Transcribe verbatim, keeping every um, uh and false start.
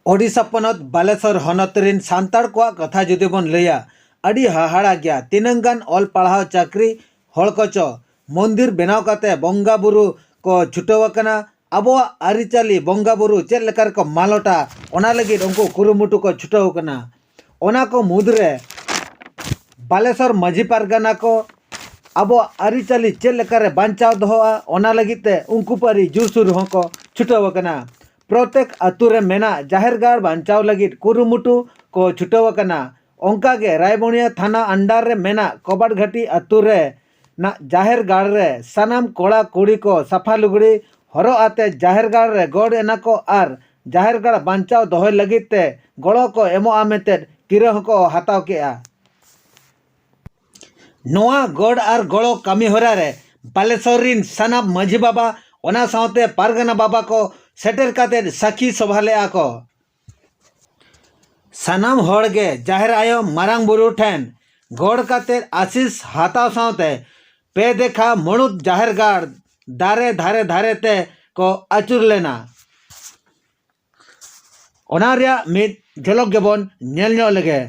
ᱳᱰᱤᱥᱟ ᱯᱚᱱᱚᱛ ᱵᱟᱞᱮᱥᱚᱨ ᱦᱚᱱᱚᱛ ᱨᱤᱱ ᱥᱟᱱᱛᱟᱲ ᱠᱚᱣᱟᱜ ᱠᱟᱛᱷᱟ ᱡᱩᱫᱤ ᱵᱚᱱ ᱞᱟᱹᱭᱟ, ᱟᱹᱰᱤ ᱦᱟᱦᱟᱲᱟ ᱜᱮᱭᱟ᱾ ᱛᱤᱱᱟᱹᱝ ᱜᱟᱱ ᱚᱞ ᱯᱟᱲᱦᱟᱣ ᱪᱟᱹᱠᱨᱤ ᱦᱚᱲ ᱠᱚᱪᱚ ᱢᱚᱱᱫᱤᱨ ᱵᱮᱱᱟᱣ ᱠᱟᱛᱮ ᱵᱚᱸᱜᱟ ᱵᱩᱨᱩ ᱠᱚ ᱪᱷᱩᱴᱟᱹᱣ ᱟᱠᱟᱱᱟ᱾ ᱟᱵᱚᱣᱟᱜ ᱟᱹᱨᱤᱪᱟᱹᱞᱤ ᱵᱚᱸᱜᱟ ᱵᱩᱨᱩ ᱪᱮᱫ ᱞᱮᱠᱟ ᱨᱮᱠᱚ ᱢᱟᱞᱚᱴᱟ, ᱚᱱᱟ ᱞᱟᱹᱜᱤᱫ ᱩᱱᱠᱩ ᱠᱩᱨᱩᱢᱩᱴᱩ ᱠᱚ ᱪᱷᱩᱴᱟᱹᱣ ᱟᱠᱟᱱᱟ᱾ ᱚᱱᱟ ᱠᱚ ᱢᱩᱫᱽᱨᱮ ᱵᱟᱞᱮᱥᱚᱨ ᱢᱟᱹᱡᱷᱤ ᱯᱟᱨᱜᱟᱱᱟ ᱠᱚ ᱟᱵᱚᱣᱟᱜ ᱟᱹᱨᱤᱪᱟᱹᱞᱤ ᱪᱮᱫ ᱞᱮᱠᱟᱨᱮ ᱵᱟᱧᱪᱟᱣ ᱫᱚᱦᱚᱜᱼᱟ, ᱚᱱᱟ ᱞᱟᱹᱜᱤᱫ ᱛᱮ ᱩᱱᱠᱩ ᱯᱟᱹᱨᱤ ᱡᱳᱨᱥᱳᱨ ᱦᱚᱸᱠᱚ ᱪᱷᱩᱴᱟᱹᱣ ᱟᱠᱟᱱᱟ᱾ ᱯᱨᱚᱛᱮᱠ ᱟᱛᱳ ᱨᱮ ᱢᱮᱱᱟᱜ ᱡᱟᱦᱮᱨ ᱜᱟᱲ ᱵᱟᱧᱪᱟᱣ ᱞᱟᱹᱜᱤᱫ ᱠᱩᱨᱩᱢᱩᱴᱩ ᱠᱚ ᱪᱷᱩᱴᱟᱹᱣ ᱟᱠᱟᱱᱟ᱾ ᱚᱱᱠᱟᱜᱮ ᱨᱟᱭᱵᱚᱱᱤᱭᱟ ᱛᱷᱟᱱᱟ under ᱨᱮ ᱢᱮᱱᱟᱜ ᱠᱚᱵᱟᱴᱜᱷᱟᱴᱤ ᱟᱛᱳ ᱨᱮ ᱱᱟᱜ ᱡᱟᱦᱮᱨ ᱜᱟᱲ ᱨᱮ ᱥᱟᱱᱟᱢ ᱠᱚᱲᱟ ᱠᱩᱲᱤ ᱠᱚ ᱥᱟᱯᱷᱟ ᱞᱩᱜᱽᱲᱤ ᱦᱚᱨᱚᱜ ᱟᱛᱮ ᱡᱟᱦᱮᱨ ᱜᱟᱲ ᱨᱮ ᱜᱚᱰ ᱮᱱᱟ ᱠᱚ ᱟᱨ ᱡᱟᱦᱮᱨ ᱜᱟᱲ ᱵᱟᱧᱪᱟᱣ ᱫᱚᱦᱚᱭ ᱞᱟᱹᱜᱤᱫ ᱛᱮ ᱜᱚᱲᱚ ᱠᱚ ᱮᱢᱚᱜᱼᱟ ᱢᱮᱱᱛᱮ ᱠᱤᱨᱟᱹ ᱦᱚᱸᱠᱚ ᱦᱟᱛᱟᱣ ᱠᱮᱜᱼᱟ᱾ ᱱᱚᱣᱟ ᱜᱚᱰ ᱟᱨ ᱜᱚᱲᱚ ᱠᱟᱹᱢᱤ ᱦᱚᱨᱟ ᱨᱮ ᱵᱟᱞᱮᱥᱚᱨ ᱨᱤᱱ ᱥᱟᱱᱟᱢ ᱢᱟᱹᱡᱷᱤ ᱵᱟᱵᱟ, ᱚᱱᱟ ᱥᱟᱶᱛᱮ ᱯᱟᱨᱜᱟᱱᱟ ᱵᱟᱵᱟ ᱠᱚ ᱥᱮᱴᱮᱨ ᱠᱟᱛᱮ ᱥᱟᱹᱠᱷᱤ ᱥᱚᱵᱷᱟ ᱞᱮᱜᱼᱟ ᱠᱚ᱾ ᱥᱟᱱᱟᱢ ᱦᱚᱲ ᱜᱮ ᱡᱟᱦᱮᱨ ᱟᱭᱳ ᱢᱟᱨᱟᱝ ᱵᱩᱨᱩ ᱴᱷᱮᱱ ᱜᱚᱲ ᱠᱟᱛᱮ ᱟᱥᱤᱥ ᱦᱟᱛᱟᱣ ᱥᱟᱶᱛᱮ ᱯᱮ ᱫᱮᱠᱷᱟ ᱢᱩᱬᱩᱫ ᱡᱟᱦᱮᱨ ᱜᱟᱲ ᱫᱟᱨᱮ ᱫᱷᱟᱨᱮ ᱫᱷᱟᱨᱮ ᱛᱮ ᱠᱚ ᱟᱹᱪᱩᱨ ᱞᱮᱱᱟ᱾ ᱚᱱᱟ ᱨᱮᱭᱟᱜ ᱢᱤᱫ ᱡᱷᱚᱞᱚᱠ ᱜᱮᱵᱚᱱ ᱧᱮᱞ ᱧᱚᱜ ᱞᱮᱜᱮ᱾